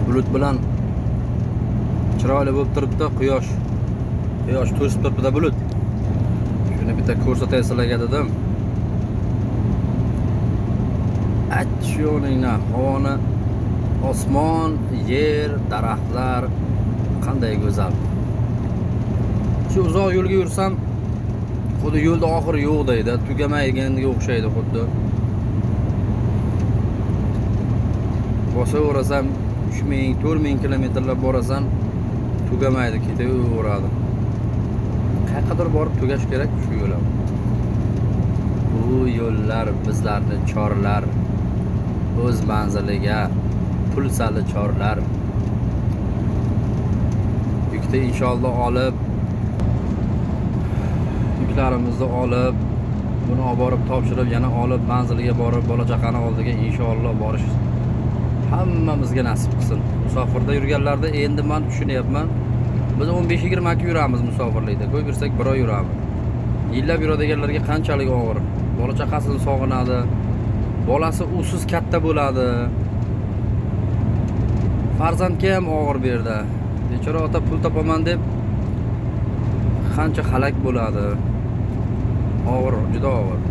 Bulut bilan chiroyli bo'lib turibdi, quyosh. Quyosh to'sib turibdi bulut. Shuni bitta ko'rsatay sizlarga dedim. Achchoningna havoni, osmon, yer, daraxtlar qanday go'zal. Shu uzoq yo'lga yursam, xuddi yo'lda oxiri yo'q deydi, tugamaydiganga o'xshaydi xuddi. Bosaverasan 3000, 4000 kilometrlab borasan, tugamaydi, ketaveradi. Qayerqadir borib tugash kerak shu yo'l ham. Bu yo'llar bizlarni chorlar, o'z manziliga pul sali chorlar. Yukni inshaalloh olib, yuklarimizni olib, buni olib borib topshirib, yana olib manziliga borib, bola chaqani oldiga inshaalloh borish hammamizga nasib qilsin. Musofirda yurganlarda endi men tushunyapman. Biz 15-20 kun yuramiz musofirlikda. Ko'p yursak bir oy yuramiz. Yillab yuradiganlarga qanchalik og'ir. Bola chaqasini sog'inadi. Bolasi usiz katta bo'ladi. Farzandga ham og'ir bu yerda. Bechora ota pul topaman deb qancha halak bo'ladi. Og'ir, juda og'ir.